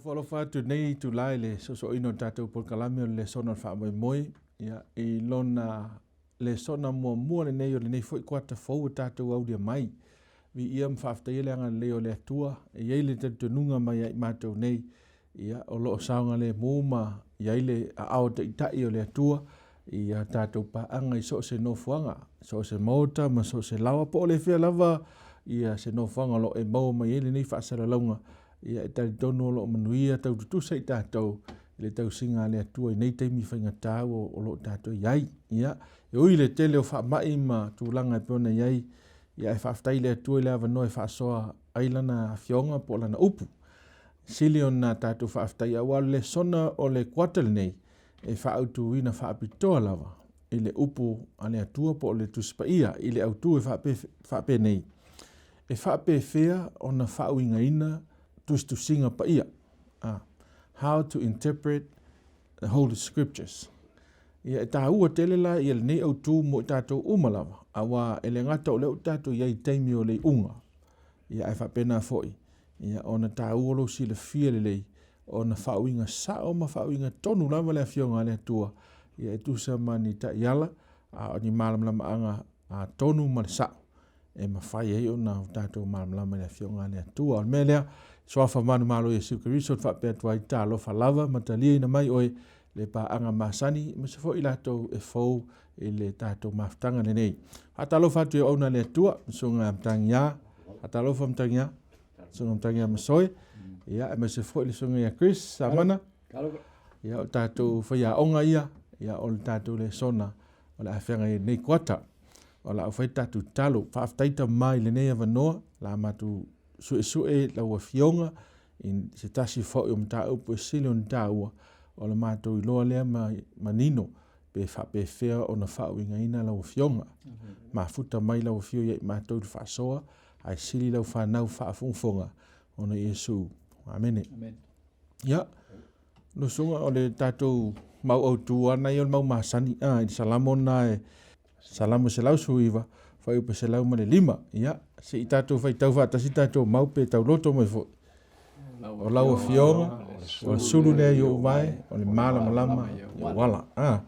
Ofo alofa atu i lenei itula i le soosooina o le tatou polokalame o le Lesona o le Faamoemoe, ia, i lona lesona muamua lenei o lenei foi kuata fou ua tatou aulia mai. Viia ma faafetaia le agalelei o le Atua, e i ai le talitonuga mai ia i matou nei, ia, o lo o saogalemu ma i ai le aao taitai o le Atua i a tatou paaga i so o se nofoaga, so o se maota ma so o se laoa, po o le fea lava ia se nofoaga o lo o e maua mai ai lenei faasalalauga, ia e talitonu o lo o manuia tau tutusa i tatou i le tausiga a le Atua i nei taimi faigata o lo o tatou i ai. Ia, e ui i le tele o faamai ma tulaga e pei ona i ai, ia ae faafetai i le Atua i le avanoa e faasoa ai Lana Afioga po o Lana Upu. Sili ona tatou faafetai aua o le lesona o le kuata lenei e faaautuina faapitoa lava i le upu a le Atua po o le Tusi Paia i le autu e faapenei, E faapefea ona faauigaina tusitusiga paia? How to interpret the Holy Scriptures. Ia, e taua tele la ia lenei autu mo i tatou uma lava, aua e le gata o lea ua tatou i ai i taimi o le iuga, ia ae faapena foi, ia ona taua lou silafia lelei ona faauiga sao ma faauiga tonu lava le Afioga a le Atua, ia e tusa ma ni taiala, a o ni malamalamaaga tonu ma le sao e mafai ai ona o tatou malamalama i le Afioga a le Atua. O le mea lea, suafa manumalo Iesu Keriso e faapea atu ai, talofa lava ma taliaina mai oe le paaga masani, aemaise foi i latou e fou i le tatou mafutaga lenei. Faatalofa atu i auauna a le Atua, Susuga Matagiā, faatalofa Matagiā, Susuga Matagiā Masoe, ia, aemaise foi le Susuga ia Chris Samana, ia, o tatou faiaoga ia, ia, o le tatou lesona o le a feagai ai nei kuata. O le a fai tatou tatalo. Faafetai Tama i lenei avanoa, la matou suesue lau Afioga i se tasi foi o mataupu e sili ona taua, o le matou iloa lea ma manino pe faapefea ona faauigaina lau Afioga. Mafuta mai lau Afio ia i matou i le faasoa, ae sili lau fanau faafogafoga ona Iesu. Amene. Amen. Ia, Lusuga, o le tatou mau autu lava ia o le mau masani a, i le Salamo lena e Salamo 119, fuaiupu 105. Ia, se i tatou faitau faatasi tatou mau pe tauloto mai foi. O lau Afioga, o le sulu lea i ou vae, o le malamalama i ou ala. Ah.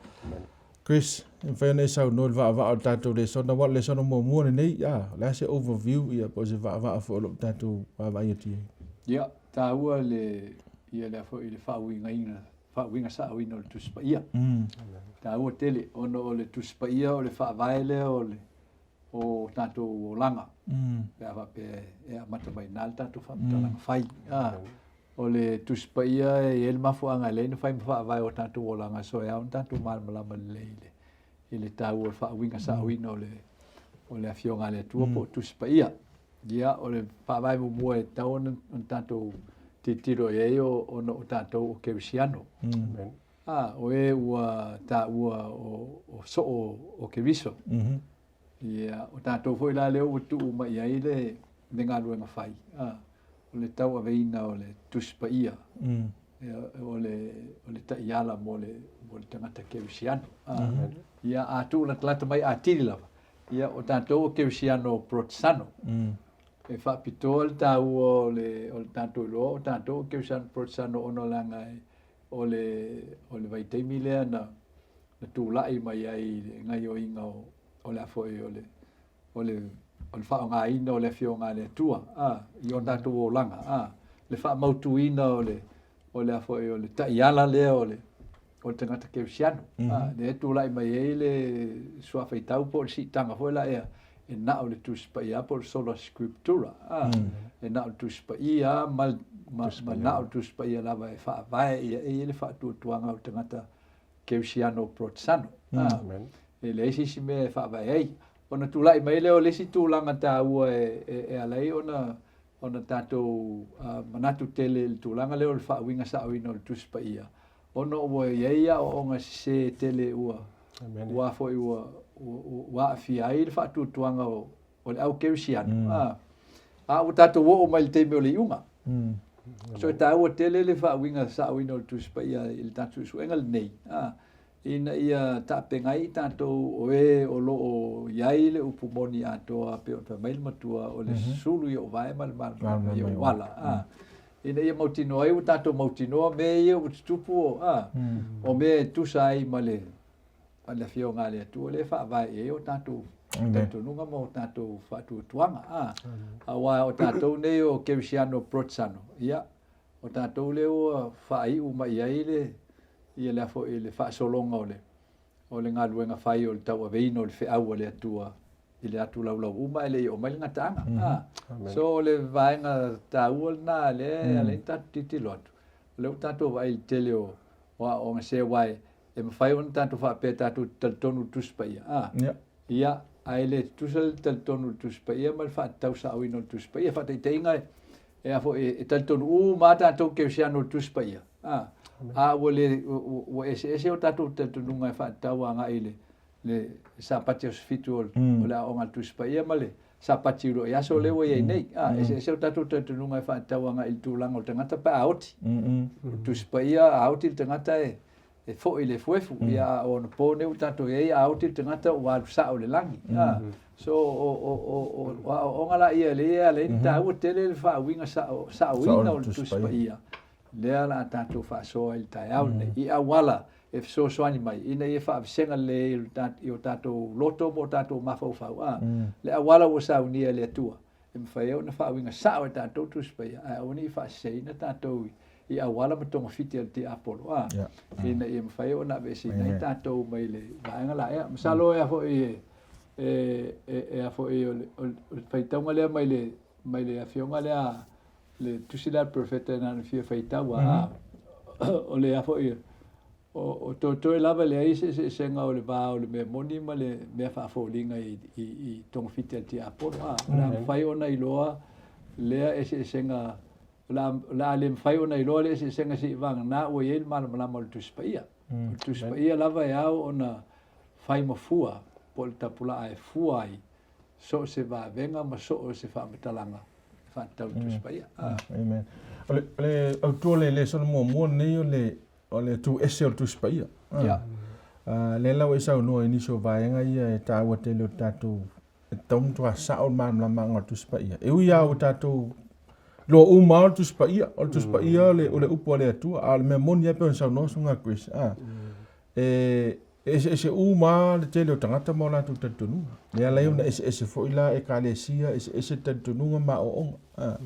Chris, e mafai ona e saunoa i le vaavaa o le tatou lesona, aua o le lesona muamua lenei, ah, o le a se overview, ia, po o se vaavaa foi o lo o tatou vaavaai atu i ai? Ia, taua le, ia lea foi le faauigaina, faauiga saoina o le Tusi Paia. Taua tele, ona o le Tusi Paia o le faavae lea o le, o tatou olaga, pe a faapea e amata mai i ina le tatou faamatalaga fai. O le Tusi Paia e i ai le mafuaaga e ala ai ona fai ma faavae o tatou olaga, so e ao ona tatou malamalama lelei i le, i le taua o le faauiga saoina o le, o le Afioga a le Atua po o Tusi Paia. Ia, o le faavae muamua e tatau ona tatou tilotilo i ai ona o tatou o Kerisiano. O e ua taua o soo o Keriso. Ia, o tatou foi la lea ua tuu mai i ai le galuega fai, o le tauaveina o le Tusi Paia, o le taiala mo le tagata kerisiano. Ia, a tuulatalata mai atili lava, ia, o tatou o kerisiano porotesano. E faapitoa le taua o le tatou iloa o tatou o kerisiano porotesano ona leaga o le vaitaimi lea na tulai mai ai le gaioiga o le a foi o le o le o le faaaogaina o le Afioga a le Atua a i o tatou olaga a le faamautuina o le o le a foi o le taiala lea o le o le tagata kerisiano a lea e tulai mai ai le suafaitau po o le siitaga foi la ea e na o le Tusi Paia po o le sola scriptura a e na o le Tusi Paia ma ma na o le Tusi Paia lava e faavae ia e i ai le faatuatuaga o le tagata kerisiano porotesano a e leai se isi mea e faavae ai. Ona tulai mai lea o le isi tulaga taua e ala ai ona tatou manatu tele i le tulaga lea o le faauiga saoina o le Tusi Paia, ona ua i ai aoaoga sese tele ua ua foi ua ua aafia ai le faatuatuaga o le au kerisiano. A ua tatou oo mai i le taimi o le iuga. So e taua tele le faauiga saoina o le Tusi Paia i le tatou suesuega lenei. Ina ia tapena ai tatou o e o lo o i ai le upu moni atoa pei ona fai mai le Matua, o le sulu i ou vae ma le malamalama i ou ala. Ina ia mautinoa ai ua tatou mautinoa mea ia ua tutupu o, a, o mea e tusa ai ma le, ma le Afioga a le Atua lea e faavae i ai o tatou talitonuga ma o tatou faatuatuaga, a. Aua o tatou nei o Kerisiano Perotesano, ia, o tatou lea ua faaiu mai ai le, ia le a foi, le faasologa o le, o le galuega fai o le tauaveina o le feau a le Atua i le atu laulau uma ae le i oo mai le gataaga. Ah, so o le vaega taua lena lea e ala ai ona tatou tilotilo atu, o lea ua tatou vaai i le tele o o aoaoga se aua e mafai ona tatou faapea tatou te talitonu i le Tusi Paia, ah, ia, ae le tutusa le talitonu i le Tusi Paia ma le faatatau saoina o le Tusi Paia. Faataitaiga, e a foi, e talitonu uma lava tatou kerisiano i le Tusi Paia, ah, a ua le, ua eseese o tatou talitonuga e faatatau agai i le le Sapati aso 7 o le Aoaoga a le Tusi Paia ma le Sapati uluai aso lea ua i ai nei. A, eseese o tatou talitonuga e faatatau agai i le tulaga o le tagata pe a oti. O le Tusi Paia, a oti le tagata e foi i le efuefu, ia a o anapo nei ua tatou i ai, a oti le tagata ua alu sao i le lagi. A, so o aoaoga la ia lea e ala ai ona taua tele le faauiga saoina o le Tusi Paia lea o le a tatou faasoa i le taeao lenei, i auala e fesoasoani mai ina ia faavasega lelei ai i o tatou loto ma o tatou mafaufau, a, le auala ua saunia e le Atua, e mafai ai ona faauiga sao e tatou Tusi Paia, ae aua ne i faaseseina tatou i auala ma togafiti a le tiapolo, a, ina ia mafai ona aveeseina ai tatou mai le vaega la. Ia, masalo e a foi e a foi o le faitauga lea mai le mai le afioga lea le tusi lea a le perofeta na ona fia faitau a o le a foi o toetoe lava e leai se eseesega o le va o le mea moni ma le mea faafoliga i togafiti a le tiapolo a o le a mafai ona iloa lea eseesega o le a le mafai ona iloa le eseesega seivagana ua i ai le malamalama o le Tusi Paia. O le Tusi Paia lava e ao ona fai ma fua po o le tapulaa e fua ai so o se vavega ma so o se faamatalaga e faatatau i le Tusi Paia. Amen. O le autu o le lesona muamua lenei o le o le tu ese o le Tusi Paia. Yeah. Lea la ua e saunoa i nisi o vaega ia e taua tele o tatou e tatau ona matua sao le malamalamaga o le Tusi Paia. E ui lava ua tatou iloa uma lava o le Tusi Paia, o le Tusi Paia o le upu a le Atua, a o le mea moni lava e pei ona saunoa Susuga Chris, e eseese uma lava le tele o tagata ma o latou talitonuga. E ala ai ona eseese foi la Ekalesia, eseese talitonuga ma aoaoga.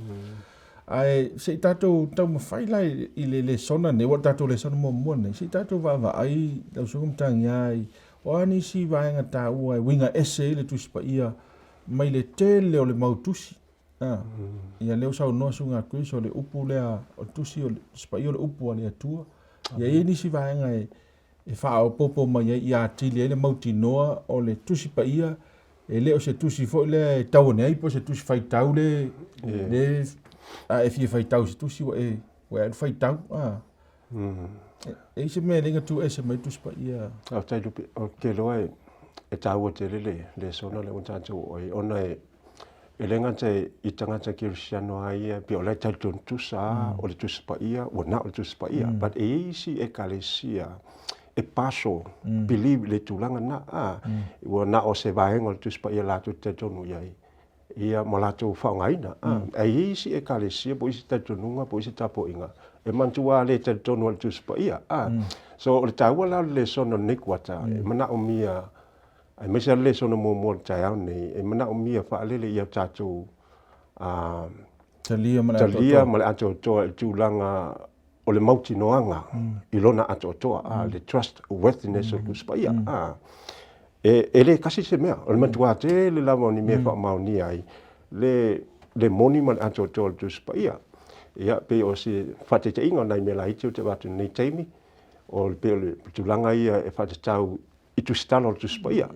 Ae se i tatou taumafai la i le lesona nei, ua o le tatou lesona muamua lenei, se i tatou vaavaai lau Susuga Matagiā i o a nisi vaega taua e uiga ese ai le Tusi Paia mai le tele o le mau tusi. Ia lea ua saunoa Susuga Chris, o le upu lea, o le tusi o le Tusi Paia o le upu a le Atua. Ia e i ai nisi vaega e faaopoopo mai ai ia atili ai le mautinoa o le Tusi Paia e le o se tusi foi lea e tau ane ai po o se tusi faitau le, le a e fia faitau i se tusi ua e, ua e alu faitau. E i ai se mea e le na tu ese mai Tusi Paia? Faafetai Lupe, ou te iloa e taua tele le lesona lea ua tatou oo ai ona e le gata i tagata kerisiano lava ia pei o la e talitonu tusa lava o le Tusi Paia ua na o le Tusi Paia but e i ai isi ekalesia e partial believe i le tulaga lena ua na o se vaega o le Tusi Paia latou te talitonu i ai ia ma latou faaaogaina. Ae i ai isi ekalesia po o isi talitonuga po o isi tapuaiga e manatua le talitonu ai i le Tusi Paia. So o le taua la o le lesona o lenei kuata e manaomia, aemaise lava le lesona muamua o le taeao lenei, e manaomia faalele ia tatou talia ma le atoatoa i le tulaga o le mautinoaga i lona atoatoa, le trustworthiness o le Tusi Paia. E le tasi se mea, o le matua tele lava o ni mea e faamaonia ai le moni ma le atoatoa o le Tusi Paia. Ia, pei o se faataitaiga o nai mea laiti ou te avatu i lenei taimi, o le pei o le tulaga ia e faatatau i tusitala o le Tusi Paia.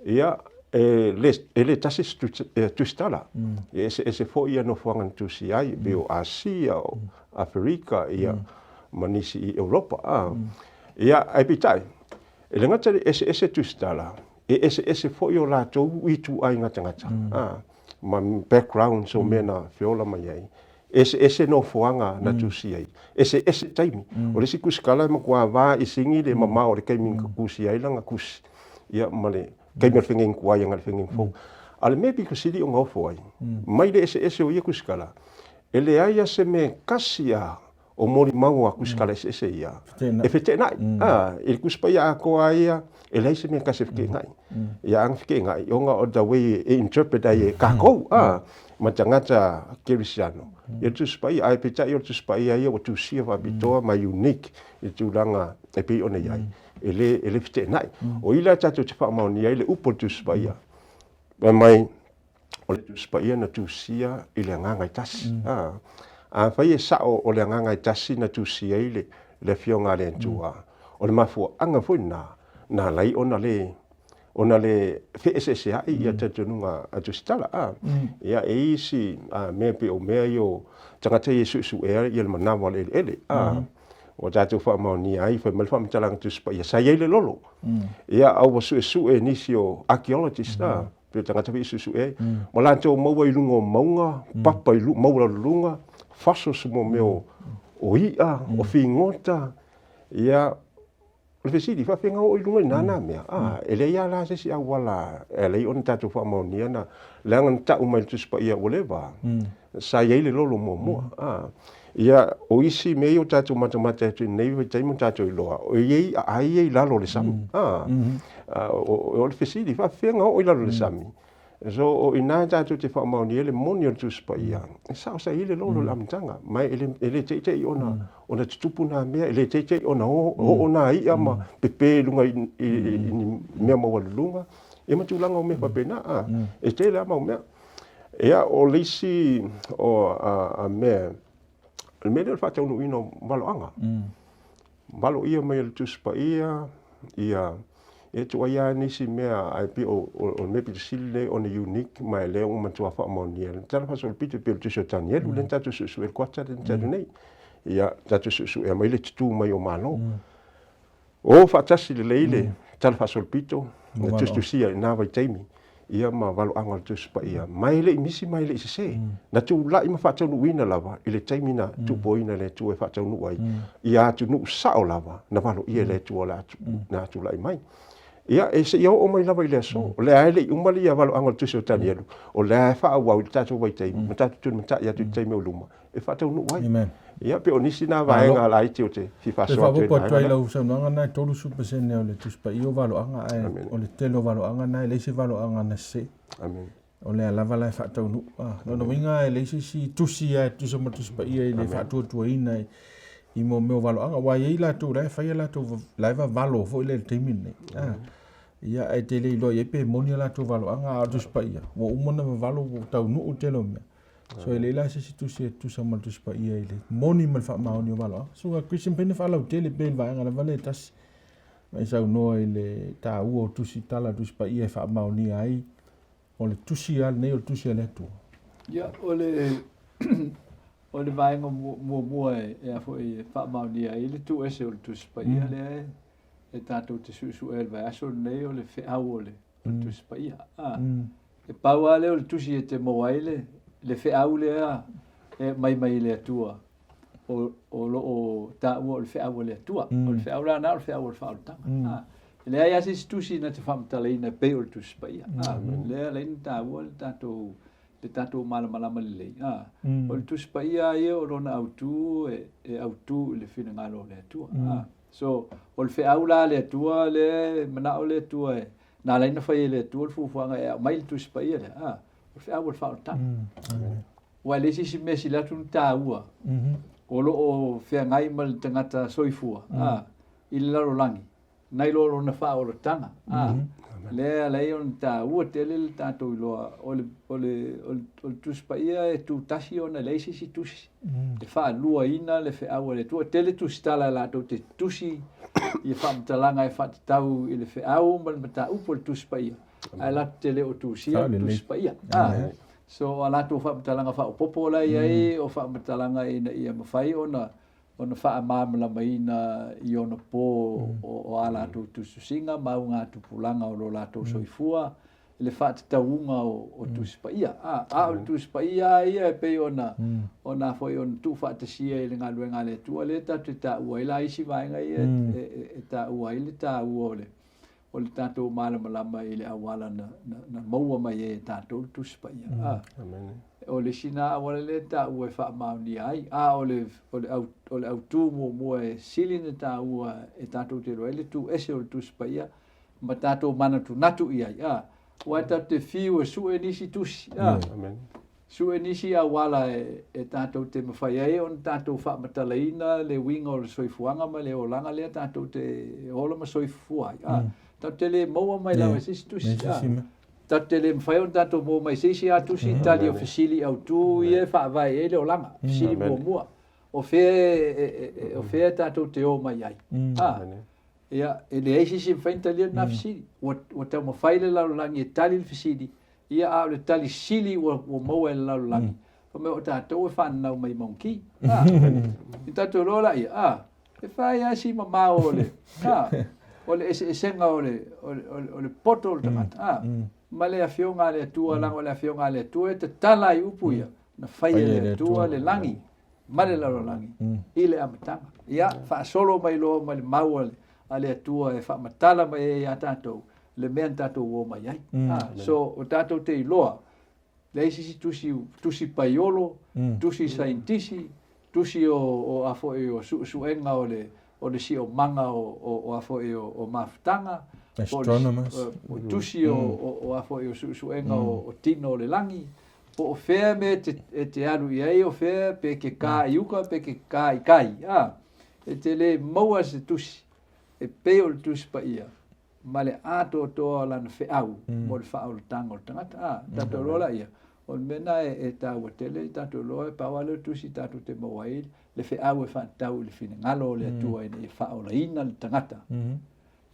Ia, e le tasi se tusitala, e eseese foi ia nofoaga na tusi ai, pei o Asia, o Aferika, ia, ma nisi i Europa. Ia, ae peitai, e le gata i le eseese tusitala, e eseese foi o latou ituaiga tagata, ma backgrounds o mea na feola mai ai. Eseese nofoaga na tusi ai, eseese taimi. O le isi tusitala e matua va i sigi le mamao o le taimi na tusi ai lana tusi, ia ma le taimi o le fegeiga tuai agai i le fegeiga fou. A o le mea e pito sili ona ofo ai, mai le eseese o ia tusitala, E leai lava se mea e tasi a o molimau a tusitala eseese ia e feteenai. I le Tusi Paia atoa lava ia, e leai se mea e tasi e feteenai. Ia ana feteenai, ona o the way e interpret ai e tatou ma tagata kerisiano ia le Tusi Paia. Ae peitai o le Tusi Paia ia ua tusia faapitoa ma unique i le tulaga e pei ona i ai, e le feteenai. O i la tatou te faamaonia ai le upu o le Tusi Paia, fai mai, o le Tusi Paia na tusia i le Agaga e tasi. Afai e sao o le Agaga e tasi na tusia ai le, le Afioga a le Atua, o le mafuaaga foi lena na ala ai ona le ona le feeseeseai ia talitonuga a tusitala. Ia, e i ai isi mea pei o mea ia o tagata ia e suesuea ia le manava o le eleele. Ua tatou faamaonia ai, fai mai le faamatalaga Tusi Paia, sa i ai le lolo. Ia, a ua suesue e nisi o archaeologists, pei o tagata foi ia e suesue ai, ma latou maua i luga o mauga, papa i maualuluga, fossils mo mea o i'a, o figota, ia, o le fesili, faafefea na oo i luga i na na mea? E leai lava la se isi auala e ala ai ona tatou faamaonia na, leaga na tau mai e le Tusi Paia ua leva, sa i ai le lolo muamua. Ia, o isi mea ia ua tatou matamata atu i lenei vaitaimi ua tatou iloa, o i ai aai ia i lalo o le sami. O le fesili, faafefea na oo i lalo o le sami? So, o i ina tatou te faamaonia ai le moni o le Tusi Paia, e sao sa i ai le lolo i le amataga, ma e le teitei ona, ona tutupu nā mea, e le teitei ona oo nā i'a ma pepe i luga i ni mea maualuluga, ia ma tulaga o mea faapena. E tele lava mau mea. Ia, o le isi o a mea, o le mea lea o le faataunuuina o valoaga. Valoia mai e le Tusi Paia, ia, e tuai lava nisi mea, ae pei o le mea pito sili lea ona unique ma e lea ua matua faamaonia. Le Tala Faasolopito e pei o le Tusi o Tanielu, lea na tatou suesue i le kuata lea na talu nei. Ia, tatou suesuea mai le tutū mai o Malo. O faatasi lelei le Tala Faasolopito na tusitusia i na vaitaimi, ia ma valoaga o le Tusi Paia, ma e le i misi ma e le i sese. Na tulai ma faataunuuina lava i le taimi na tuupoina e le Atua e faataunuu ai ia atunuu sao lava na valoia e le Atua na tulai mai. Ia, e seia oo mai lava i le aso, o lea e le i uma le valoaga o le Tusi o Tanielu, o lea e faaauau i le tatou vaitaimi, ma tatou tulimatai atu i le taimi o luma, e faataunuu ai. Amen. Ia, pei o nisi na vaega laiti ou te fia faasoa atu ai. Faaopoopo atu ai lau saunoaga na e 30% o le Tusi Paia o valoaga, ae o le tele o valoaga na e leai se valoaga na sese. Amen. O lea lava la e faataunuu. Lona uiga e leai se isi tusi lava e tusa ma le Tusi Paia i le faatuatuaina i mo mea o valoaga. Aua e i ai latou la e fai a latou, la e vavalo foi lea i le taimi lenei. Ia, ae te le iloa i ai pe moni a latou valoaga, a o le Tusi Paia, ua uma ona vavalo, ua taunuu le tele o mea. So e leai la se isi tusi e tusa ma le Tusi Paia i le moni ma le faamaoni o valoaga. Susuga Christian Pene faalautele pea i le vaega lava lea e tasi. Ma e saunoa i le taua o tusi tala Tusi Paia e faamaonia ai o le tusi lava lenei o le tusi a le Atua. Ia, o le o le vaega muamua e a foi e faamaonia ai le tuu ese o le Tusi Paia lea e tatou te suesuea i le vaiaso lenei o le feau o le o le Tusi Paia. E pau lava lea o le tusi e te maua ai le, le feau lea e aumai mai e le Atua o, o lo o taua o le feau a le Atua. O le feau la na o le feau o le faaolataga. E leai lava se isi tusi na te faamatalaina e pei o le Tusi Paia. Lea la na taua le tatou le tatou malamalama lelei. O le Tusi Paia ia o lona autu e, e autu i le finagalo o le Atua. So, o le feau la a le Atua lea e manao le Atua e Na ala ai ona fai e le Atua le fuafuaga e aumai le Tusi Paia lea, a, o le feau o le faaolataga. Aua e leai se isi mea sili atu ona taua o lo o feagai ma le tagata soifua, a, i le lalolagi, nai lo lona faaolataga, a. Lea e ala ai ona taua tele le tatou iloa o le, o le, o le, o le Tusi Paia e tutasi ona e leai se isi tusi e faaluaina le feau a le Atua. E tele tusitala latou te tusi i faamatalaga e faatatau i le feau ma le mataupu o le Tusi Paia, ae latou te le o tusia le Tusi Paia. So, a latou faamatalaga faaopoopo la e i ai, o faamatalaga ina ia mafai ona ona faamalamalamaina i ona po o a latou tusitusiga ma augatupulaga o lo latou soifua, le faatatauga o Tusi Paia. A o le Tusi Paia lava ia e pei ona ona foi ona tuufaatasia i le galuega a le Atua lea tatou te taua ai la isi vaega ia e taua ai le taua o le o le tatou malamalama i le auala na maua mai ai e tatou le Tusi Paia. O le isi lena auala lea e taua e faamaonia ai, a o le, o le, au, o le autū muamua e sili ona taua e tatou te iloa ai le tu ese o le Tusi Paia ma tatou manatunatu i ai, a, aua e tatou te fiu e sue nisi tusi, a, sue nisi auala e, e tatou te mafai ai ona tatou faamatalaina le uiga o le soifuaga ma le olaga lea tatou te ola ma soifua ai, a, tatou te le maua mai lava i se isi tusi, a. Tatou te le mafai ona tatou maua mai se isi lava tusi tali o fesili autu ia e faavae i ai le olaga. Fesili muamua, o fea e, o fea tatou te o mai ai? A, ia, e leai se isi e mafai ona talia lena fesili. Ua, ua taumafai le lalolagi e tali le fesili, ia, a o le tali sili ua, ua maua e le lalolagi, fai mai o tatou e fananau mai monkey. A, i tatou iloa laia, a, E fai lava si mamao o le, a, o le eseesega o le, o le, o le, o le poto o le tagata, a, ma le Afioga a le Atua, leaga o le Afioga a le Atua e tatala ai upu ia, na faia e le Atua le lagi ma le lalolagi i le amataga. Ia, faasolo mai loa ma le mau a le Atua e faamatala mai ai ia tatou le mea na tatou o mai ai. A, so, o tatou te iloa, leai se isi tusi, tusi paiolo, tusi saienitisi, tusi o, o a foi o suesuega o le, o le siomaga o, o, o a foi o, o mafutaga, po o le, o tusi o, o, o a foi o suesuega o, o tino o le lagi, po o fea mea e te, e te alu i ai, o fea pe ke kā i uka, pe ke kā i kai, a, e te le maua se tusi, e pei o le Tusi Paia, ma le atoatoa o lana feau mo le faaolataga o le tagata. A, tatou iloa laia, o le mea lena e taua tele i tatou iloa, e pau lava lea o le tusi tatou te maua ai le feau e faatatau i le finagalo o le Atua ina ia faaolaina le tagata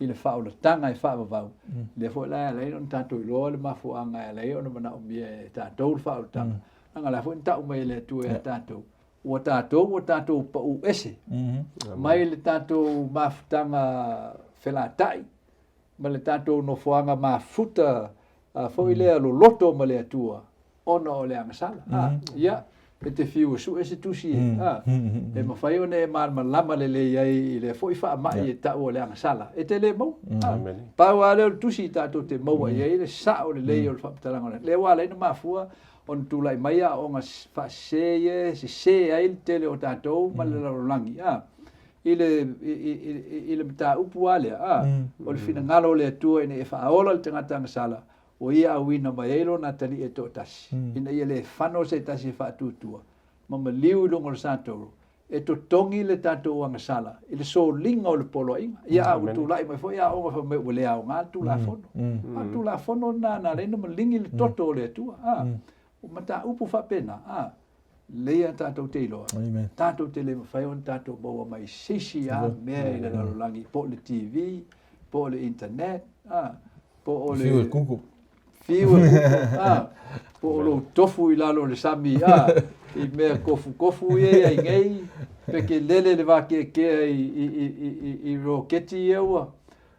i le faaolataga e faavavau. Lea foi la e ala ai ona tatou iloa le mafuaaga e ala ai ona manaomia e tatou le faaolataga, leaga o la foi na tau mai e le Atua ia tatou, Ua tatou ua tatou pau ese mai le tatou mafutaga felatai ma le tatou nofoaga mafuta foi lea loloto ma le Atua ona o le agasala. A, ia, e te fiu e sue se tusi e, a, e mafai ona e malamalama lelei ai i lea foi faamai e tau o le agasala. E te le maua. A, pau lava lea o le tusi tatou te maua i ai le sao lelei o le faamatalaga o le, lea ua ala ai ona mafua ona tulai mai aoga faasese ia e sese ai le tele o tatou ma le lalolagi a, i le, i, i, i le mataupu lava lea a, o le finagalo o le Atua ina ia faaola le tagata agasala, ua ia auina mai ai lona atalii e toatasi, ina ia le fano se tasi e faatuatua ma maliu i luga o le satoro, e totogi le tatou agasala i le soliga o le poloaiga. Ia, a ua tulai mai foi aoga fai mai ua le aoga le Tulafono. A o le Tulafono lena na ala ai ona maligi le toto o le Atua. A, o mataupu faapena, a, lea tatou te iloa, tatou te le mafai ona tatou maua mai se isi lava mea i le lalolagi, po o le TV, po o le internet, a, po o le... Fiu e Google. Fiu e kupu, a, po o lou tofu i lalo o le sami, a, i mea kofukofu ia i ai nei, pe ke lele le vakeakea i, i, i, i, i, i roketi ia ua,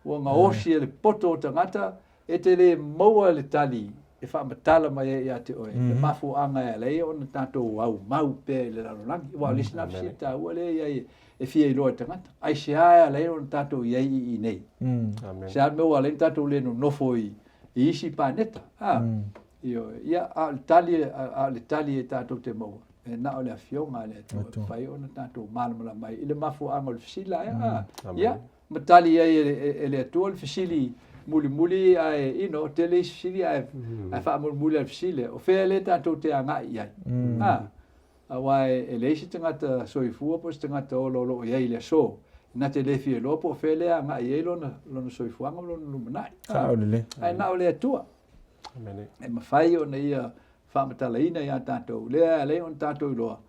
ua gaosi e le poto o tagata, e te le maua le tali e faamatala mai ai ia te oe, le mafuaaga e ala ai ona tatou aumau pea i le lalolagi. Aua o le isi lena fesili taua lea e i ai e fia iloa e tagata, aisea e ala ai ona tatou i ai i inei? Se a le mea ua ala ai ona tatou le nonofo i, i isi paneta. A, ioe. Ia, a o le tali, a o le tali e tatou te maua, e na o le Afioga a le Atua e mafai ona tatou malamalama ai i le mafuaaga o le fesili la ea. A, ia, ma tali ai e le Atua le fesili mulimuli ae, you know, tele isi fesili ae, ae faamulimuli lava le fesili, o fea lea tatou te agai i ai? A, Aua e leai se tagata soifua po o se tagata ola o lo o i ai i le aso, na te le fia iloa po o fea lea e agai i ai lona, lona soifuaga ma lona lumanai. Sao lelei. Ae na o le Atua. Amene. E mafai ona ia faamatalaina ia tatou, lea e ala ai ona tatou iloa,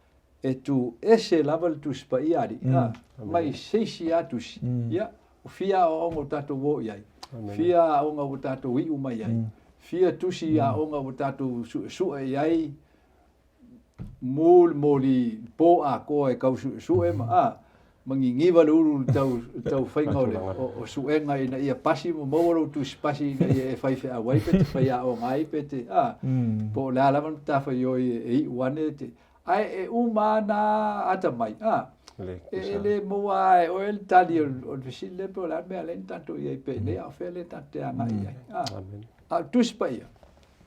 e tu ese lava le Tusi Paia Alii, a, mai se isi lava tusi. Ia, o fia aoaoga ua tatou o i ai, fia aoga ua tatou iu mai ai, fia tusi aoga ua tatou suesue i ai, Mu le moli po atoa e tau suesue ma a ma niniva le ulu i le tau le tau faiga o le o suega ina ia pasi ma maua lou tusi pasi ina ia e fai feau ai pe te fai aoga ai pe te a po o le a lava le matafaioi e iu ane te ae e uma lava na atamai a e le maua lava e oe le tali o le fesili lea pe o le a le mea e ala ai ona tatou i ai penei a o fea lea tatou te agai i ai a a o le Tusi Paia.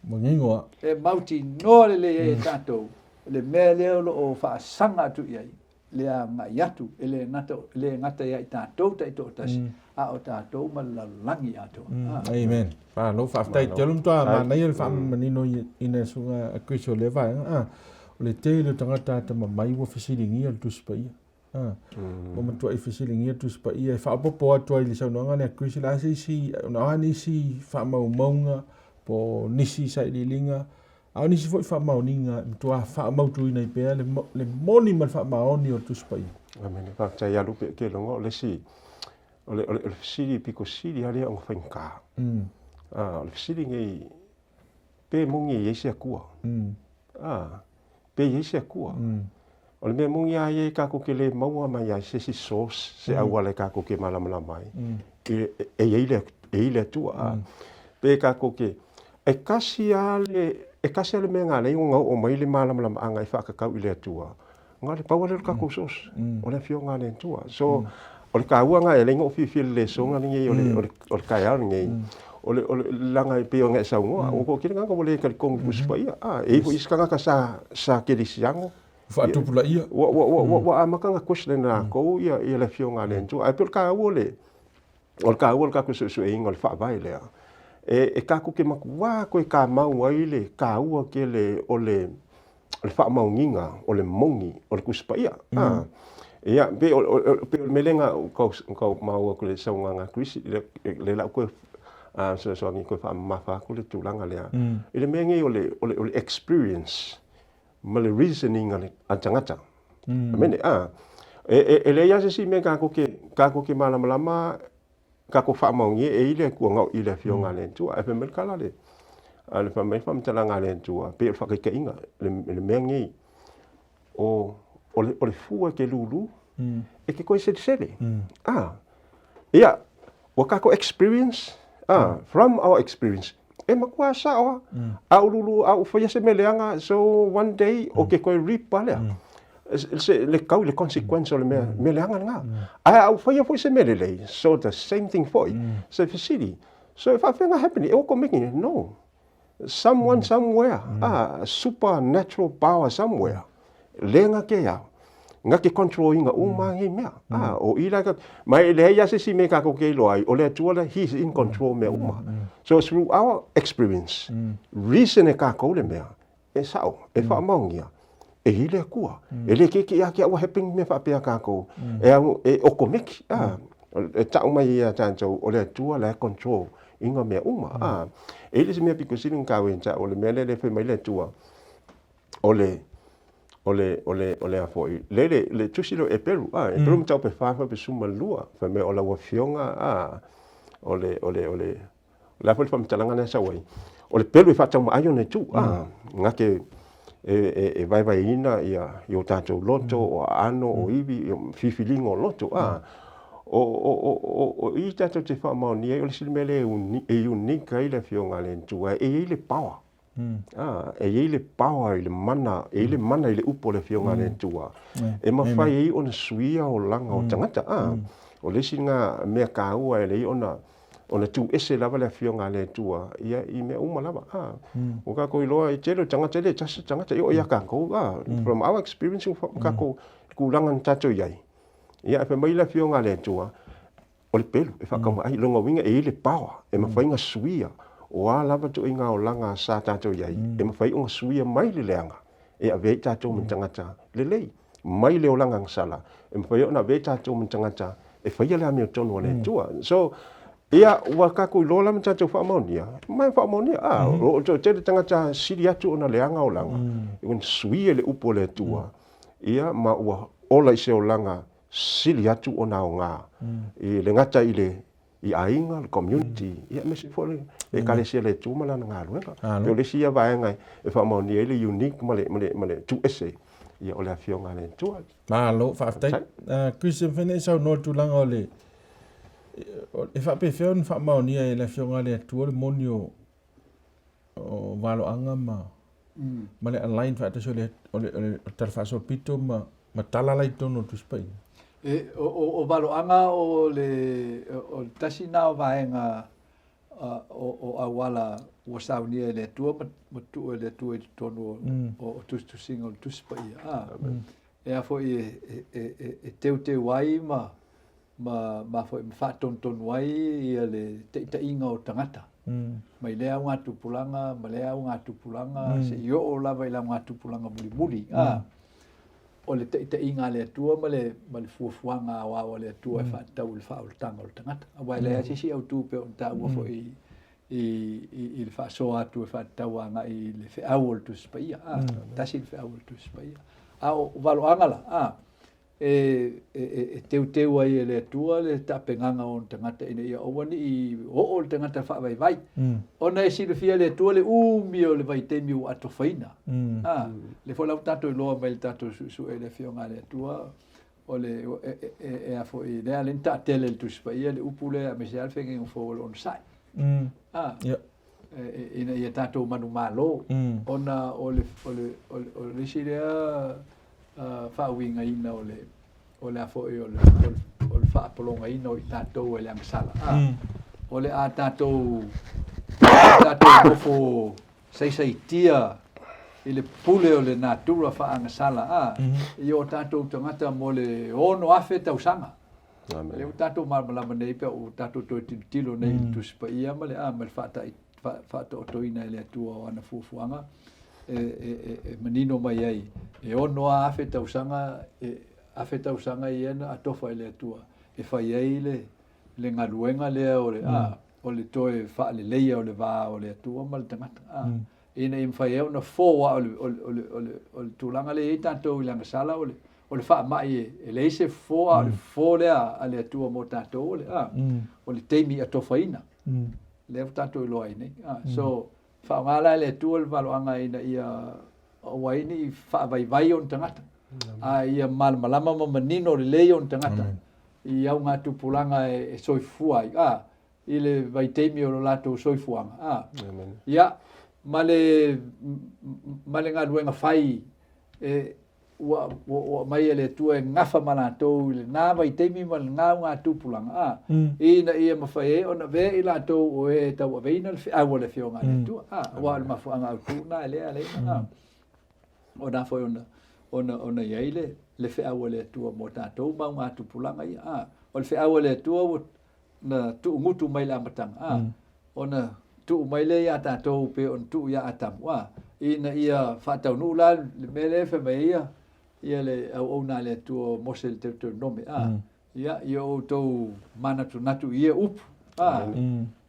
Manino a. E mautinoa lelei ai e tatou le mea lea o lo o faasaga atu i ai le agai atu, e le gata, le gata ia i tatou taitoatasi, a o tatou ma le lalolagi atoa. Amen. Malo, faafetai tele matua manaia le faamanino ina e susuga a Chris o lea vaega. A, o le tele o tagata atamamai ua fesiligia le Tusi Paia. A, ua matuai fesiligia le Tusi Paia e faaopoopo atu ai i le saunoaga lea a Chris, o le a se isi, o a nisi faamaumauga po o nisi sailiiliga A o nisi foi faamaoniga e matua faamautuina ai pea le, le moni ma le faamaoni o le Tusi Paia. Amene. Faafetai ia Lupe ke loga o le isi o le o le o le fesili piko sili lava lea ona faigata. Ah, o le fesili nei pe moni e i ai se Atua. Ah, pe i ai se Atua. O le mea moni lava ia e tatou te le maua mai ai se isi source, se auala e tatou te malamalama ai, e i ai le, e i ai le Atua. A, pe tatou te, e tasi lava le, e tasi lava le mea na ala ai ona oo mai le malamalamaaga e faatatau i le Atua, na o le pau lava lea o le tatou source, o le Afioga a le Atua. So, o le taua lena e ala ai ona ou fiafia i le lesona lenei o le, o le taeao lenei, o le, o le, leaga e pei ona e saunoa, ua toatele tagata ua le talitonu i le Tusi Paia. A, e i ai foi isi tagata sa, sa kerisiano, Faatupulaia. Ua, ua, ua, ua, ua amata ona question e latou ia, ia le Afioga a le Atua. Ae pei o le taua o le, o le taua o le tatou suesueina o le Faavae lea, e, e tatou te matuā toe tamau ai le taua tele o le, o le faamaoniga, o le moni o le Tusi Paia. A, ia, pei o, o, pei o le mea lea na ou tau, tau maua atu i le saunoaga a Chris, lea, lea la ou toe fesoasoani toe faamamafa atu le tulaga lea, i le mea nei o le, o le, o le experience ma le reasoning a le tagata. Amene. A, e, e, e leai lava se isi mea tatou te, tatou te malamalama, tatou faamaonia e i le Atua na o i le Afioga a le Atua. Ae fai mai le tala a le, a le fai mai le faamatalaga a le Atua, pei o le faataitaiga, le, le mea lenei, o, o le, o le fua e te lūlū, e te toe selesele. A, ia, ua tatou experience, a, from our experience, e matua sao lava. A ou lūlū, a ou faia se mea leaga, so one day, o ke toe reap lava lea. Se, le kau i le consequence o le mea, mea leaga lena. Ae a ou faia foi se mea lelei, so the same thing foi. So e fesili, so e faapefea ona happen, e automatic? No. Someone somewhere, ah, supernatural power somewhere, le na ke au, na ke control ina uma nei mea. Ah, o i la ka, ma e leai lava se isi mea tatou te iloa ai, o le Atua la, he is in control mea uma. So through our experience, reason e tatou le mea, e sao, e faamaonia, e i le Atua. E le kekeʻi lava ke au a happen mea faapea tatou, e au, e okomeki, ah, e tau mai ia tatou, o le Atua la e control i ngā mea uma. Mm. Ah, e le se mea piko sili ngā wen o le mea le le whai mai le atua, o le, o le, o le, o le a foi, le le, le tusi lo e peru, ah, e peru mm. mtau pe whawha pe suma lua, whai mai o la wafionga, ah, o le, o le, o le, o le a foi le whamatalanga nea sau ai, o le pelu e whaatau ma ai o nei tu, ah, mm. ngā ke, e, e, e vaevaeina ia, i o tātou loto, o aano, o iwi, o whiwhilinga o loto, ah, o, o, o, o, o i tātou te whaamaoni ai, o le isi mea lea e, uni, e unique ai le Afioga a le Atua, e i ai le power. Ah, e i ai le power i le mana, e i ai le mana i le upu o le Afioga a le Atua. E mawhai ai ona suia olaga o tagata. Ah, o le isi ngā mea kāua e leai ona ona tū ese lava le Afioga a le Atua ia i mea uma lava. Ah, ua kākou iloa e tele o tagata e le tasi tagata e oo iā kākou. Ah, from our experience ua kākou tulaga na tātou i ai. Ia, e fai mai le Afioga a le Atua, o le pelu e whakama ai, lona uiga e i le power, e mawhai nga suia, o a lava tuaiga olaga sa tātou i ai, e mawhai o nga suia mai le leaga, e avea i tātou ma tagata lelei, mai le olaga sala, e mawhai ona avea i tātou ma tagata e whaia le amiotonu a le Atua. So, ia, ua kākou iloa la ma tātou whaamaonia, mai whaamaonia, a, o o tele tagata sili atu ona leaga olaga, e ua suia le upu o le Atua, ia, ma ua ola i se olaga sili atu ona aoga i le gata i le i aiga, le community, ia aemaise foi le Ekalesia le Atua ma lana galuega. Pei o le isi ia vaega e faamaonia ai le unique ma le, ma le, ma le tuuese ia o le Afioga a le Atua. Malo, faafetai. Chris, e mafai ona e saunoa i le tulaga o le, e faapefea ona faamaonia e le Afioga a le Atua le moni o, o valoaga ma ma le align faatasi o le o le o le tala faasolopito ma ma tala la i totonu o le Tusi Paia. E, o, o, o valoaga o le, o le tasi na o vaega o, o auala ua saunia e le Atua ma, ma tuu e le Atua i totonu o, o, o tusitusiga o le Tusi Paia. A, e a foi e, e, e, e, e teuteu ai ma, ma, ma foi ma faatonutonu ai ia le taitaiga o tagata. Mai lea augatupulaga ma lea augatupulaga seia oo lava i le augatupulaga mulimuli. A, o le taitaiga a le Atua ma le, ma le fuafuaga aoao a le Atua e faatatau i le faaolataga o le tagata. Aua e leai lava se isi autu pei ona taua foi i, i, i, i le faasoa atu e faatatau agai i le feau o le Tusi Paia. A, tasi le feau o le Tusi Paia. A o valoaga la, a, e, e, e teuteu ai e le Atua le taapegaga o ona tagata ina ia aua ne i oo le tagata faavaivai. Ona e silafia e le Atua le umi o le vaitaimi ua atofaina. A, lea foi la ua tatou iloa mai i le tatou suesue i le Afioga a le Atua, o le, e, e, e, e a foi, lea lea na taatele i le Tusi Paia le upu lea, aemaise lava le feagaiga fou o le onosai. A, ina ia tatou manumalo, ona o le, o le, o le, o le isi lea faauigaina o le, o le a foi o le, o le, o le faapologaina o i tatou e le agasala. A, o le a tatou, tatou nofo saisaitia i le pule o le natura faaagasala, a, i o tatou tagata mo le 6,000 tausaga. Amen. Lea ua tatou malamalama nei pe ua tatou toe tilotilo nei i le Tusi Paia ma le, a, ma le faatai, faataotoina e le Atua o ana fuafuaga e, e, e, e manino mai ai e 6,000 tausaga e, afe tausaga ia na atofa e le Atua e fai ai le, le galuega lea o le, a, o le toe faaleleia o le va o le Atua ma le tagata. A, ina ia mafai ai ona fo aua o le, o le, o le, o le, o le tulaga lea e i ai tatou i le agasala o le, o le faamai e, e leai se fofo a o le fofo lea a le Atua mo tatou o le, a, o le taimi atofaina. Lea ua tatou iloa ai nei. A, so, faaaoga la e le Atua le valoaga ina ia aua ai ne i faavaivai ona tagata, a ia malamalama ma manino lelei ona tagata i augatupulaga e, e soifua ai, a, i le vaitaimi o lo latou soifuaga. A, ia, ma le, ma le galuega fai e, ua, ua, ua aumai e le Atua e gafa ma latou i lena vaitaimi ma lena augatupulaga, a, ina ia mafai ai ona avea i latou o e tauaveina le feau a le Afioga a le Atua, a, aua o le mafuaaga autu lena e lea ala ai ona, a, ona foi ona, ona, ona i ai le, le feau a le Atua mo tatou ma augatupulaga ia, a. O le feau a le Atua ua na tuugutu mai i le amataga, a, ona tuu mai lea iā tatou pei ona tuu iā Atamu, a, ina ia faataunuu la le mea lea e fai mai ai ia, ia le auauna a le Atua o Mose i le Teuteronome, a, ia, ia outou manatunatu i ia upu, a,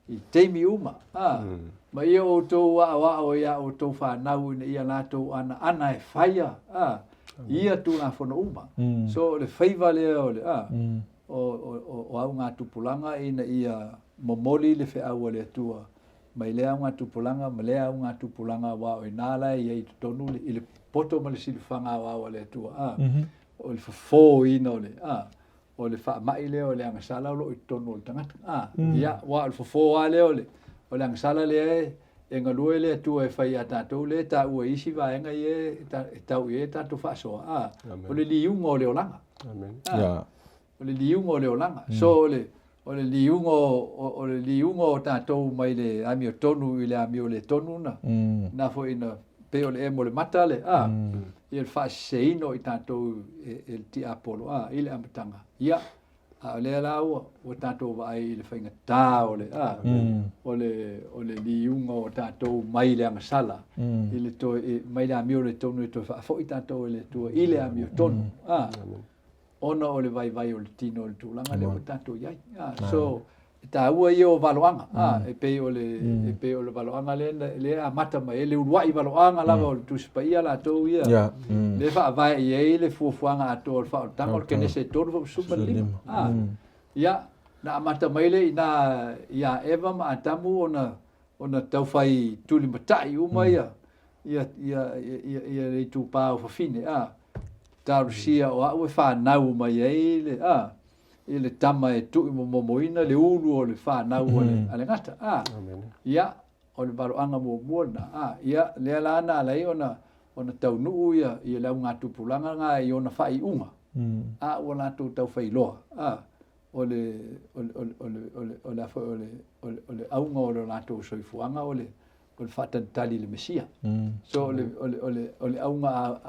i taimi uma, a, ma ia outou aoao i a outou fanau ina ia latou anaana e faia, a, ia Tulafono uma. So, o le faiva lea o le, a, o, o, o augatupulaga ina ia momoli le feau a le Atua mai lea augatupulaga ma lea augatupulaga aua o i ina la e i ai i totonu le, i le poto ma le silafaga aoao a le Atua, a, o le fofoina o le, a, o le faamai lea o le agasala o lo o i totonu o le tagata, a, ia, aua o le fofo lava lea o le, o le agasala lea e, e galue le Atua e fai iā tatou lea e taua i isi vaega ia e tau i ai a tatou faasoa, a, o le liuga o le olaga. Amen. A, yeah. O le liuga o le olaga. So o le, o le liuga o, o le liuga o tatou mai le amiotonu i le amio le tonu na, na foi na pei o le emo le mata le, a, ia le faaseseina o i tatou e, e le tiapolo, a, i le amataga. Ia, a o lea la ua, ua tatou vaai i le faigatā o le, a, o le, o le liuga o tatou mai le agasala, i le toe, i, mai le amio le tonu e toe faafoi tatou e le Atua i le amiotonu, a, ona o le vaivai o le tino i le tulaga lea ua tatou i ai. A, so, e taua ia o valoaga, a, e pei o le, e pei o le valoaga lea, lea e amata mai ai le uluai valoaga lava o le Tusi Paia latou ia, lea e faavae i ai le fuafuaga atoa o le faaolataga o le Kenese 35. A, ia, na amata mai lea i ina ia Eva ma Atamu ona, ona taufai tulimatai uma ia, ia, ia, ia, ia le itupa o fafine, a, talosia o au e fanau mai ai le, a, i le tama e tuuimomomoina le ulu o le fanau a le, a le gata, a. Ia, o le valoaga muamua lena, a. Ia, lea la na ala ai ona, ona taunuu ia, ia le augatupulaga lena i ona faaiuga, a ua latou taufailoa, a, o le, o le, o le, o le, o le, o le a foi, o le, o le, o le auga o le latou soifuaga o le, o le faatalitali i le Mesia. So o le, o le, o le, o le auga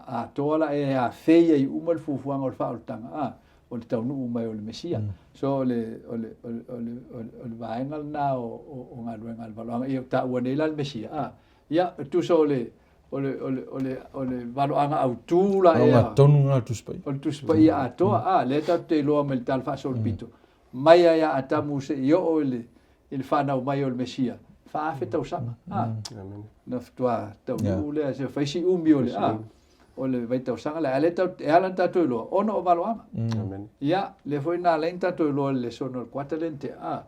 atoa la e afei ai uma le fuafuaga o le faaolataga, a, o le taunuu mai o le Mesia. So o le, o le, o le, o le, o le, o le vaega lena o, o, o galuega a le valoaga. Ia, ua taua nei la le Mesia, a, ia, e tusa o le, o le, o le, o le, o le valoaga autū la ea. Auga tonu lena o le Tusi Paia. O le Tusi Paia atoa, a, lea tatou te iloa mai le Tala Faasolopito, mai lava ia Atamu seia oo i le, i le fanau mai o le Mesia, 4000 tausaga. A, na faatoa taunuu lea, se fai si umi o le, a, o le vaitausaga lea. A lea tatou, e ala ona tatou iloa, ona o valoaga. Ia, lea foi na ala ai ona tatou iloa i le lesona o le kuata lea na tea, a,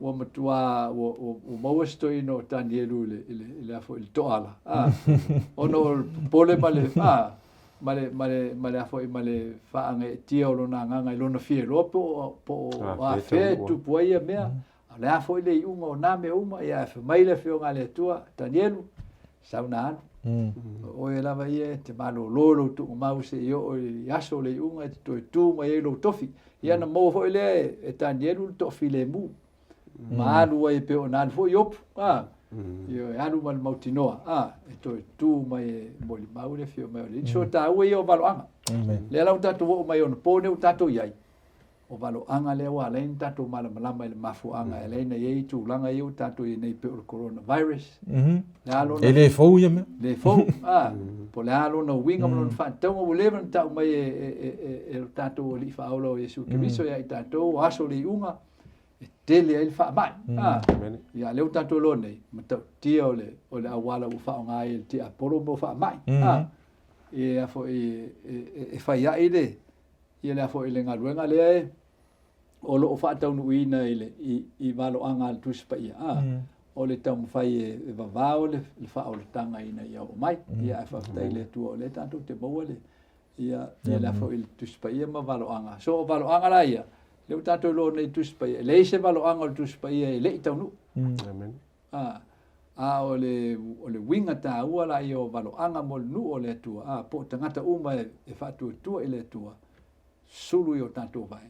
ua matua, ua, ua, ua maua si toeaina o Tanielu i le, i le, i le, a foi, i le toala, a, ona o le popole ma le, a, ma le, ma le, ma le, a foi, ma le faagaeetia o lona agaga i lona fia iloa po o, po o afea e tupu ai ia mea, a o le a foi le iuga o na mea uma, ia ae fai mai le Afioga a le Atua, Tanielu, sau na alu. O oe lava ia e te malolo i lou tuugamau seia oo i aso o le iuga e te toe tu mai ai lou tofi. Ia na maua foi lea e Tanielu le toafilemu, ma alu ai e pei ona alu foi Iopu, a, ioe, alu ma le mautinoa, a, e toe tu mai e molimau le afio mai o le Alii. So e taua ia o valoaga. Lea la ua tatou oo mai onapo nei ua tatou i ai, o valoaga lea ua ala ai ona tatou malamalama i le mafuaaga e ala ai ona i ai tulaga ia ua tatou i ai nei pei o le coronavirus. Le a lona... E le fou ia mea. Le fou, a, po o le a lona uiga ma lona faatatauga ua leva ona tau mai e, e, e, e, e lo tatou Alii Faaola o Iesu Keriso ia i tatou, o aso o le iuga, e tele ai le faamai. A, ia lea ua tatou iloa nei, matautia o le, o le auala ua faaaoga ai e le tiapolo mo faamai. A, e, a foi, e, e, e fai ai le, ia le a foi le galuega lea e, o lo o faataunuuina i le, i, i valoaga a le Tusi Paia, a, o le taumafai e, e vavao le, le faaolataga ina ia oo mai. Ia ae faafetai i le Atua o lea tatou te maua le, ia, ia le a foi le Tusi Paia ma valoaga. So o valoaga la ia, lea ua tatou iloa nei i Tusi Paia, e leai se valoaga o le Tusi Paia e le i taunuu. Amen. A, a o le, o le uiga taua la ia o valoaga mo le nuu o le Atua, a, po o tagata uma e, e faatuatua i le Atua, sulu i o tatou vae,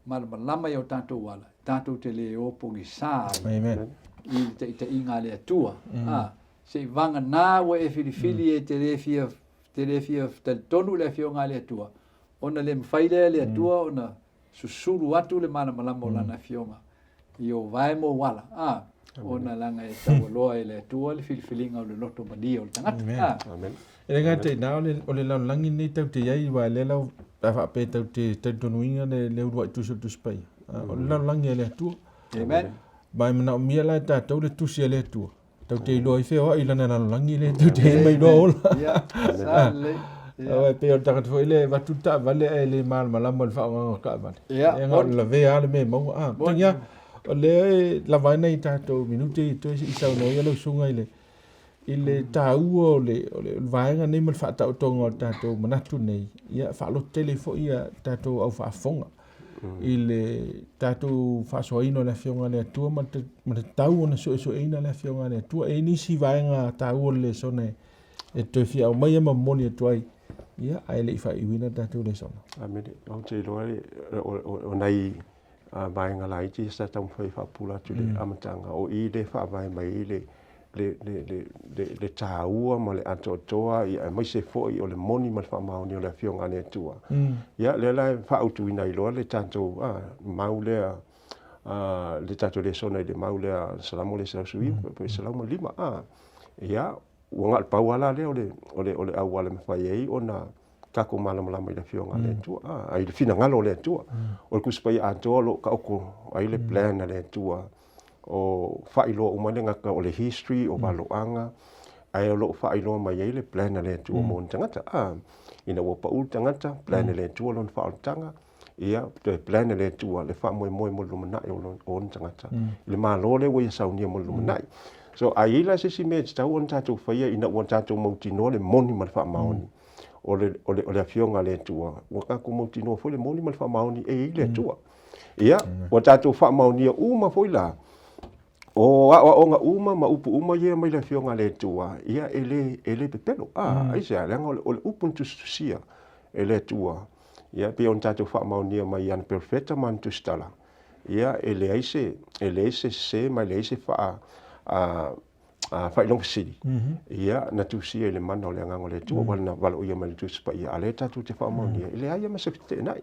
malamalama i o tatou ala, tatou te le o pogisa ai Amen. i le taitaiga a le Atua. A, se i vagana ua e filifili e te le fia, te le fia talitonu i le Afioga a le Atua, ona le mafai lea e le Atua ona susulu atu le malamalama o Lana Afioga i ou vae ma ou ala, a, ona leaga e taualoa e le Atua le filifiliga o le loto malie o le tagata. Amen. A. Amen. E le gata i na, o le, o le lalolagi lenei tau te i ai, aua lea lau, pe a faapea tau te talitonuina le, le uluai tusi o le Tusi Paia. A, o le lalolagi a le Atua. Amen. Ma e manaomia la e tatou le tusi a le Atua. Tau te iloa ai feoai i lana lalolagi lea tau te ai mai iloa ola. Ia, sa lelei. Ia. Aua e pei o le tagata foi lea e avatu le taavale ae le malamalama i le faaaogaina o le taavale. Ia, Ia na o le lavea lava le mea e maua. Ah, Togia, o lea e lava ai nai tatou minute i toe se i saunoa ai lau susuga i le i le taua o le o le vaega nei ma le faataotoga o le tatou manatu nei, ia faalototele foi ia tatou au faafofoga. i le tatou faasoaina o le Afioga a le Atua ma le, ma le tatau ona suesueina le Afioga a le Atua. E i ai nisi vaega taua o le lesona e, e toe fia aumaia ma momoli atu ai, ia, ae le i faaiuina le tatou lesona. Amene. Ou te iloa le, o, o, o nai vaega laiti sa taumafai e faapupula atu i le amataga, o i lea e faavae mai ai le, le, le, le, le, le taua ma le atoatoa, ia, aemaise foi o le moni ma le faamaoni o le Afioga a le Atua. Ia, lea la e faaautuina ai loa le tatou mau lea, le tatou lesona i le mau lea Salamo lea 119, pe 105. Ia, ua na o le pau lava la lea o le, o le, o le auala e mafai ai ona tatou malamalama i le Afioga a le Atua, i le finagalo o le Atua. O le Tusi Paia atoa o lo o taoto ai le plan a le Atua o faailoa uma le gata o le history, o valoaga, ae o lo o faailoa mai ai le plan a le Atua mo ona tagata. Ina ua pau le tagata, plan a le Atua lona faaolataga, ia, toe plan a le Atua le faamoemoe mo le lumanai o ona tagata, i le Malo lea ua ia saunia mo le lumanai. So, a i ai la se isi mea e tatau ona tatou faia ina ua tatou mautinoa le moni ma le faamaoni o le, o le, o le Afioga a le Atua, ua tatou mautinoa foi le moni ma le faamaoni e i ai le Atua. Ia, ua tatou faamaonia uma foi la, o aoaoga uma ma upu uma ia mai le Afioga a le Atua, ia e le, e le pepelo. A, aisea? Leaga o le, o le upu na tusitusia e le Atua, ia, pei ona tatou faamaonia mai i ana perofeta ma ana tusitala, ia, e leai se, e leai se sese ma e leai se faa, a, Faailoga Sili, ia, na tusia i le mana o le Agaga o le Atua, ua na valoia mai le Tusi Paia, a lea tatou te faamaonia, e leai lava ma se feteenai.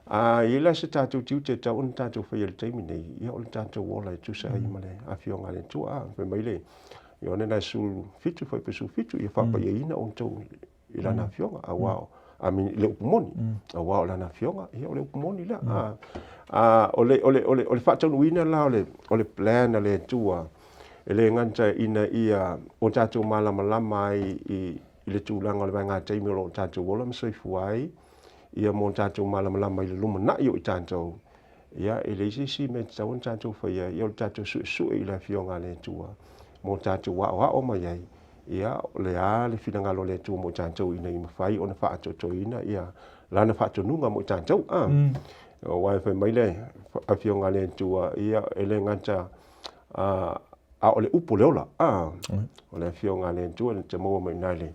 A i ai la se tatou tiute e tatau ona tatou faia i le taimi nei, ia o le tatou ola e tusa ai ma le Afioga a le Atua. Fai mai le Ioane la e 17, fuaiupu 17, ia faapaiaina outou i Lana Afioga, aua I mean, i le upu moni, aua o Lana Afioga, ia o le upu moni lea. O le, o le, o le, o le faataunuuina la o le, o le plan a le Atua, e le gata ina ia o tatou malamalama ai i, i le tulaga o le vaegataimi o lo o tatou ola ma soifua ai, ia mo tatou malamalama i le lumanai o i tatou, ia, e leai se isi mea e tatau ona tatou faia, ia o le tatou suesue i le Afioga a le Atua mo tatou aoao mai ai, ia, o le a le finagalo o le Atua mo i tatou ina ia mafai ona faaatoatoaina ia Lana faatonuga mo i tatou. A, aua e fai mai le Afioga a le Atua, ia, e le gata a, a o le upu o le ola. A, o le Afioga a le Atua e te maua mai i ina i le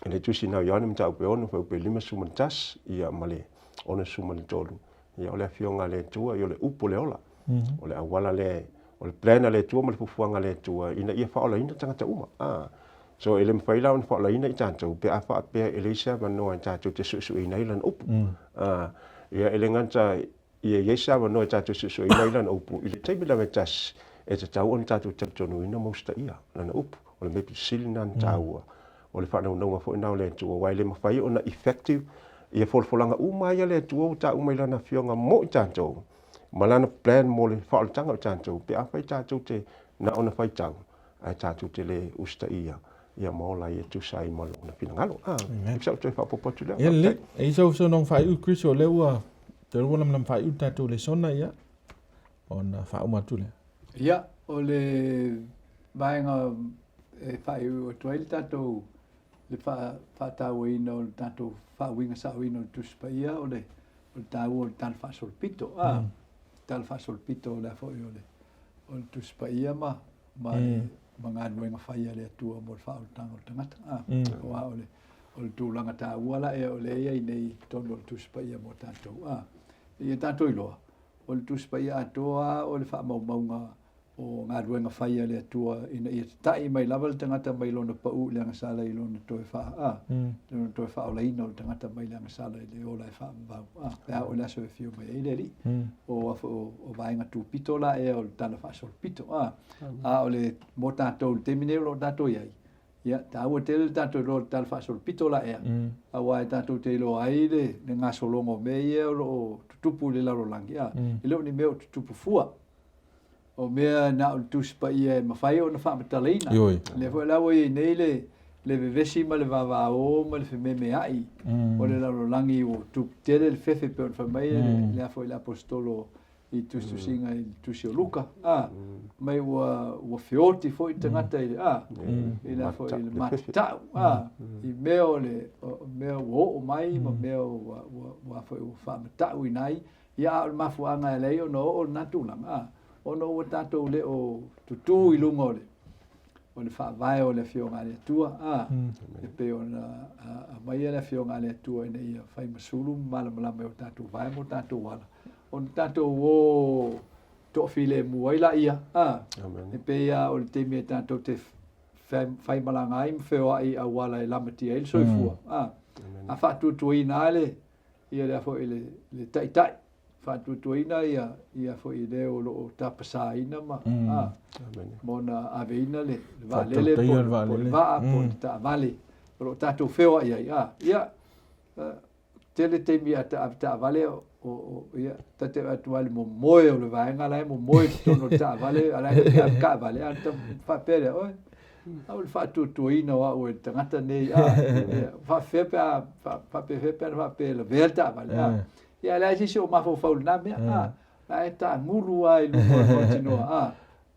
I le Tusi na o Ioane mataupu e 6, fuaiupu e 51, ia, ma le 63, ia, o le Afioga a le Atua, ia, o le upu o le ola. O le auala lea, o le plan a le Atua ma le fuafuaga a le Atua ina ia faaolaina tagata uma. So, e le mafai la ona faaolaina i tatou pe a faapea e leai se avanoa e tatou te suesueina ai Lana upu. Ia, e le gata Ia i ai se avanoa e tatou suesueina ai Lana upu i le taimi lava e tasi, e tatau ona tatou talitonuina ma usitaia Lana upu. O le mea pito sili lena ona taua, o le faanaunauga foi lena o le Atua, aua e le mafai ona effective ia folafolaga uma ai a le Atua ua taua mai Lana Afioga mo i tatou, ma Lana plan mo le faaolataga o i tatou, pe afai tatou te na ona faitau, ae tatou te le usitaia ia ma ola ai e tusa ai ma lona finagalo. Ah, Amen. Sau toe faaopoopo atu lea. Ia lelei. E i sau saunoaga faaiu Chris, o lea ua toe ua lamalama faaiu le tatou lesona ia ona faauma atu lea. Ia, o le vaega e faaiu atu ai le tatou le faatauaina o le tatou faauiga saoina o le Tusi Paia o le o le taua o le Tala Faasolopito. Ah, Tala Faasolopito o le a foi o le o le Tusi Paia ma ma le ma galuega fai a le Atua mo le faaolataga o le tagata. A, aua o le, o le tulaga taua la ea o lea e i ai nei i totonu o le Tusi Paia mo tatou. A, ia tatou iloa, o le Tusi Paia atoa lava o le faamaumauga o galuega fai a le Atua ina ia tata'i mai lava le tagata mai lona pau i le agasala i lona toe faa, a, lona toe faaolaina o le tagata mai le agasala i le ola e faavavau, a, pe a oo i le aso e afio mai ai le Alii. O, o, o vaega tupito la ea o le Tala Faasolopito, a. A o le, mo tatou i le taimi nei o lo o tatou i ai, ia, taua tele le tatou iloa o le Tala Faasolopito la ea, aua e tatou te iloa ai le, le gasologa o mea ia o lo o tutupu i le lalolagi, a, e le o ni mea o tutupu fua. O mea na o le Tusi Paia e mafai ona faamatalaina. Ioe. Lea foi la ua i ai nei le, le vevesi ma le vavao ma le fememeai o le lalolagi ua tupu tele le fefe pei ona fai mai le, le a foi le Aposetolo i tusitusiga i le tusi o Luka, a, mai ua, ua feoti foi tagata i le, a, i le a foi i le matatau, a, i mea o le, o mea ua oo mai ma mea ua, ua, ua foi ua faamatauina ai, ia a o le mafuaaga e ala ai ona oo lena tulaga, a, ona ua tatou le o tutū i luga o le, o le faavae o le Afioga a le Atua, a, e pei ona aumaia le Afioga a le Atua ina ia fai ma sulu ma malamalama i o tatou vae ma o tatou ala, ona tatou o toafilemu ai laia, a, e pei lava o le taimi e tatou te faimalaga ai ma feoai i auala e lamatia ai le soifua, a, a faatuatuaina lava le, ia le a foi le, le taitai, faatuatuaina ia, ia foi le o lo o tapasaina ma, a, ma ona aveina le, le vaalele po, po le vaa, po le taavale o lo o tatou feoai ai, a, ia, tele taimi a ta ave taavale o, o, o ia, ta te atu ai le momoe o le vaega la e momoe i totonu o le taavale, a la e ta te ave taavale, a ta faapea lea, oi, au le faatuatuaina o au e le tagata nei, a, ia, faafefea pe a, faapefea pe ana faapea e lavea le taavale, a, ia, a leai se isi o mafaufau i lena mea, a, la e taagulu lava i luga o le mautinoa, a,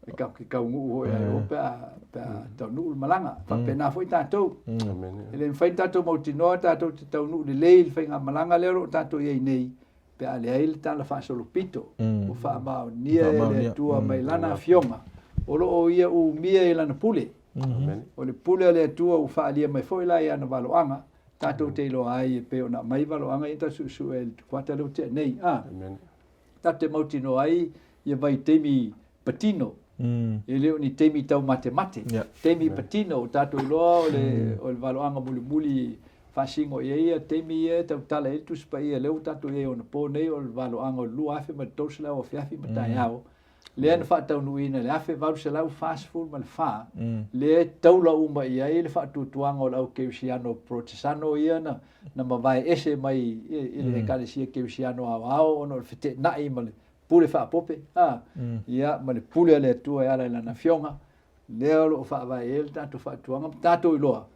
E tatou te taunuu foi ia o pe a, pe a taunuu le malaga. Faapena foi tatou. E le mafai ona tatou mautinoa tatou te taunuu lelei i le faigamalaga lea o lo o tatou i ai nei, pe a leai le tala faasolopito ua faamaonia e le Atua mai Lana Afioga, o lo o Ia umia i Lana pule. O le pule a le Atua ua faaalia mai foi la i ana valoaga, tatou te iloa ai e pei ona aumai valoaga ia tatou suesue ai i le kuata lea ua tea nei. A. Tatou te mautinoa ai ia vaitaimi patino. E le o ni taimi taumatemate, taimi patino, ua tatou iloa o le, o le valoaga mulimuli faasino i ai ia taimi ia e tautala i ai le Tusi Paia lea ua tatou i ai onapo nei o le valoaga o le 2300 afiafi ma taeao, lea na faataunuuina i le 1844, lea e taula uma i ai le faatuatuaga o le au Kerisiano Porotesano ia na, na mavae ese mai i le Ekalesia Kerisiano aoao ona o le feteenai ma le pule faapope, a, ia, ma le pule a le Atua e ala i Lana Afioga, lea o lo o faavae ai le tatou faatuatuaga ma tatou iloa,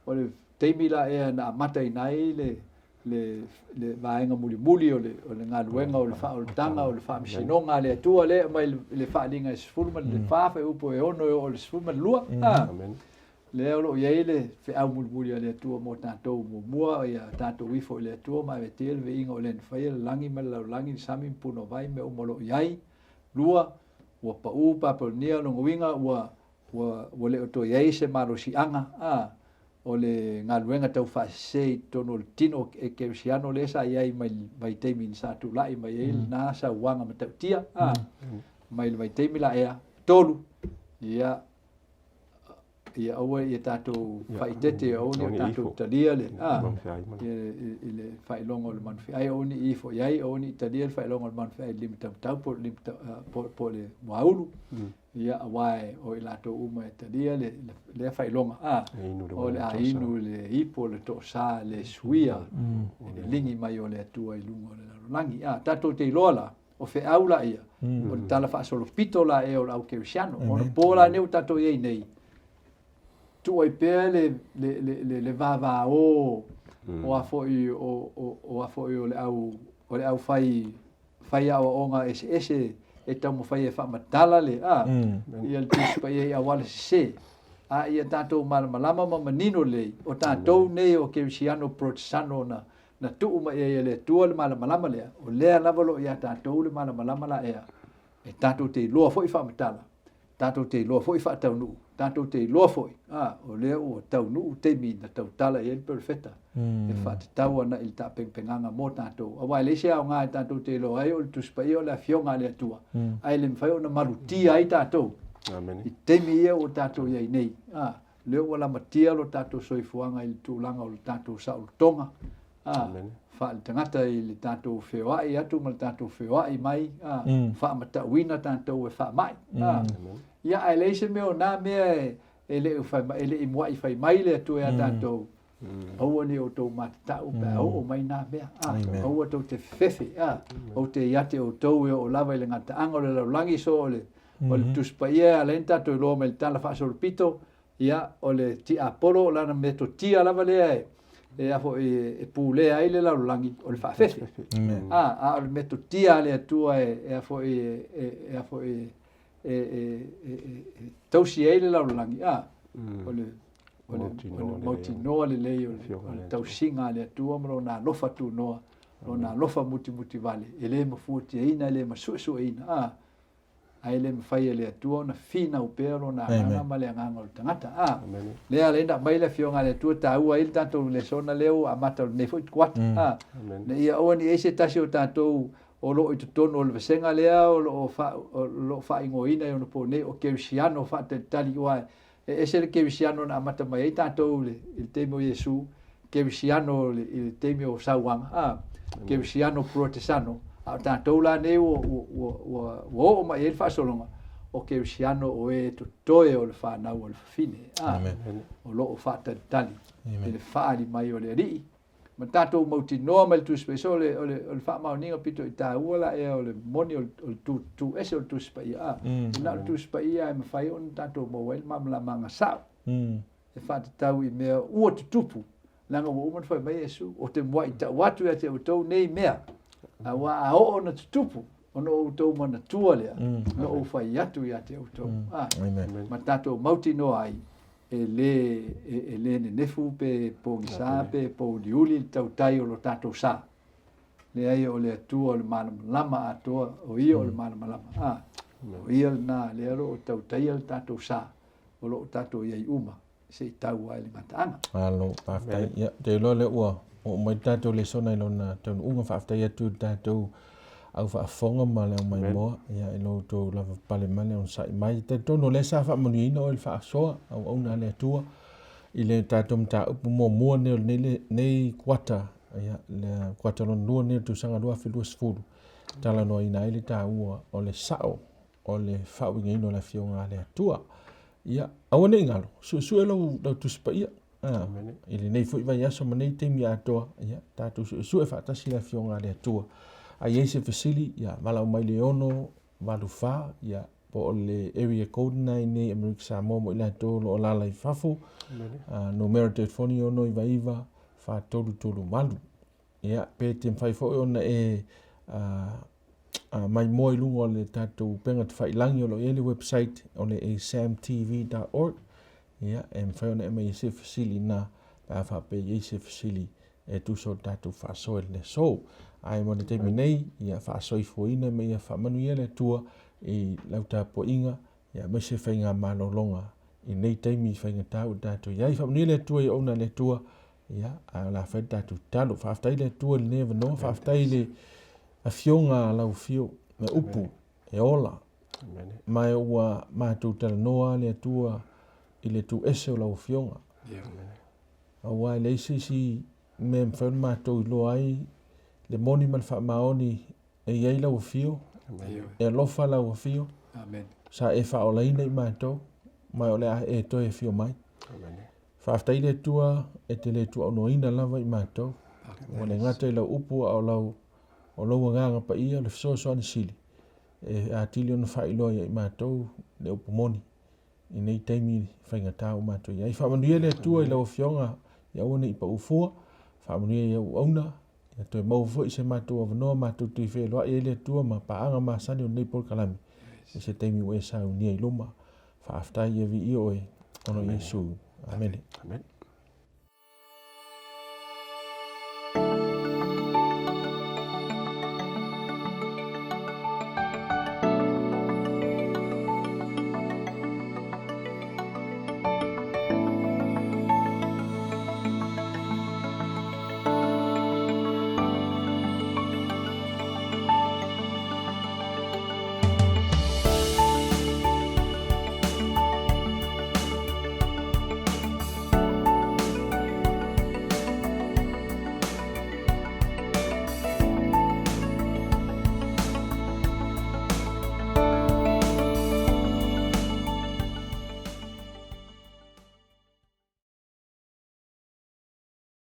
o le taimi la ea na amataina ai le, le, le vaega mulimuli o le, o le galuega o le faaolataga o le faamasinoga a le Atua lea e aumai i le Faaaliga e 14 fuaiupu e 6 e oo i le 12, a, lea o lo o i ai le feau mulimuli a le Atua mo tatou, muamua ia tatou ifo i le Atua ma aveatea le viiga o le na faia le lagi ma le lalolagi, le sami ma punouai, mea uma o lo o i ai. Lua, ua pau Papelonia, lona uiga ua, ua, ua le o toe i ai se malosiaga, a, o le galuega tau faasese i totonu o le tino ekerisiano lea sa i ai mai le vaitaimi sa tulai mai ai lena sauaga matautia, a, mai le vaitaimi la ea. Tolu, ia, ia aua ia tatou faaeteete, aua ne i o tatou talia le, a, i le faailoga o le manufeai, aua ne i ifo i ai, aua ne i talia le faailoga o le manufeai i le limatautau po o po o le muaulu, ia, aua o i latou uma e talia le, lea faailoga, a, o le a inu i le ipu o le toosa le suia i le ligi mai o le Atua i luga o le lalolagi. A, tatou te iloa la, o feau la ia, o le tala faasolopito la ea o le au kerisiano. Ona po la nei ua tatou i ai nei, tuu ai pea le, le, le, le, le vavao o a foi o, o, o a foi o le au, o le au fai, fai aoaoga eseese e taumafai e faamatala le, a, ia le Tusi Paia i auala sese. A ia tatou malamalama ma manino lelei, o tatou nei o kerisiano Porotesano na, Na tuu mai ai e le Atua le malamalama lea, o lea lava o lo o iā tatou le malamalama la ea, e tatou te iloa foi faamatala, tatou te iloa foi faataunuu, tatou te iloa foi, a, o lea ua taunuu taimi na tautala i ai le perofeta, e faatatau ana i le taapegapegaga mo tatou. Aua e leai se aoga e tatou te iloa ai o le Tusi Paia o le Afioga a le Atua, ae le mafai ona malutia ai tatou i taimi ia ua tatou i ai nei. A, Lea ua lamatia lo tatou soifuaga i le tulaga o le tatou saolotoga, a, faaletagata i le tatou feoai atu ma le tatou feoai mai, a, faamatauina tatou e faamai, a. Ia, ae leai se mea o na mea e, e le i fai, e le i muai fai mai le Atua ia tatou, aua ne i outou matatau pe a oo mai na mea, a, aua tou te fefefe, a, ou te ia te outou e oo lava i le gataaga o le lalolagi, so o le, O le Tusi Paia e ala ai ona tatou iloa mai le tala faasolopito, ia, o le tiapolo o lana metotia lava lea e, e, a foi, e pulea ai le lalolagi, o le faafefe. A, a o le metotia a le Atua e, e, a foi, e, e, e, a foi, e, e, e, e tausi ai le lalolagi, a, o le, o le, o le mautinoa lelei o le, o le tausiga a le Atua ma lona alofa tunoa, lona alofa mutimutivale, e le mafuatiaina, e le masuesueina, a, Ae le mafai e le Atua ona finau pea lona agaga ma le agaga o le tagata. A, lea ala ai ona aumai le Afioga a le Atua, taua ai le tatou lesona lea ua amata o lenei foi kuata. A, ina ia aua ne i i ai se tasi o tatou o lo o i totonu o le vasega lea o lo o fa, o lo o faaigoaina i ona po nei o Kerisiano faatalitali, aua e ese le Kerisiano na amata mai ai tatou i le, i le taimi o Iesu, Kerisiano i le taimi o Sauaga, a, Kerisiano Porotesano, a o tatou la nei ua, ua, ua, ua, ua oo mai i ai le faasologa, o Kerisiano o e totoe o le fanau a le fafine, a, o lo o faatalitali i le faaali mai o le Alii ma tatou mautinoa mai le Tusi Paia. So o le, o le, o le faamaoniga pito i taua la ea o le moni o le, o le tu, tu ese o le Tusi Paia. A, na o le Tusi Paia e mafai ona tatou maua ai le malamalamaga sao. E faatatau i mea ua tutupu, leaga ua uma ona fai mai Iesu, ou te muai tau atu ia te outou nei mea, aua a oo ona tutupu, ona outou manatua lea, na ou fai atu ia te outou. A, ma tatou mautinoa ai, e lē e lē nenefu pe pogisa pe pouliuli le tautai o lo tatou sa. Leai o le Atua o le malamalama atoa, o Ia o le malamalama. A, o Ia lena lea o lo o tautaia le tatou sa, o lo o tatou i ai uma se i tau ai le gataaga. Malo, faafetai. Ia, ou te iloa lea ua oo mai le tatou lesona i lona taunuuga. Faafetai atu i le tatou au faafofoga ma le aumaimoa ia i lo outou lava pale mai le onosai mai. E talitonu o lea sa faamanuiaina oe i le faasoa auauna a le Atua i le tatou mataupu muamua lenei o lenei, lenei kuata, ia, le kuata lona lua lenei o le tausaga 2020, talanoaina ai le taua o le sao o le faauigaina o le Afioga a le Atua. Ia, aua ne i galo, suesue lau, lau Tusi Paia. Ah, i lenei foi vaiaso ma nei taimi atoa, ia, tatou suesue faatasi le Afioga a le Atua. A i ai se fesili, ia, valaau mai le 6 8 4, ia, po o le area code na i nei Amerika Samoa mo i latou o lo o alaala i fafo. Uh, numera telefoni 699 4338. Ia, pe te mafai foi ona e uh, uh, maimoa i luga o le tatou upega tafailangi o lo o i ai le website o le asamtv.org. Ia, e mafai ona e aumai ai se fesili na, pe a faapea e i ai se fesili e tusa o le tatou faasoa i le aso. Ae mo le taimi nei, ia faasoifuaina ma ia faamanuia le Atua i lau tapuaiga, ia aemaise faigamalologa i nei taimi faigata ua tatou i ai. Faamanuia le Atua i auauna a le Atua, ia, ae o le a fai le tatou tatalo. Faafetai le Atua i lenei avanoa, faafetai i le afioga a lau afio me upu e ola. Ma ua matou talanoa le Atua i le tuuese o lau afioga. Aua e leai se isi mea e mafai ona matou iloa ai le moni ma le faamaoni e i ai lau afio, e alofa lau afio, sa e faaolaina i matou, ma o le a e toe afio mai. Faafetai le Atua e te le tuuaunoaina lava i matou. Ua le gata i lau upu a o lau o lou agaga paia o le fesoasoani sili e atili ona faailoa ia i matou le upu moni i nei taimi faigata ua matou i ai. Faamanuia le Atua i lau Afioga ia aua ne i pau fua, faamanuia i auauna, ia toe maua foi se matou avanoa matou te feiloai ai le Atua ma paaga masani o lenei polokalame i se taimi ua e saunia i luma. Faafetai ia viia oe ona o Iesu. Amene. Amen.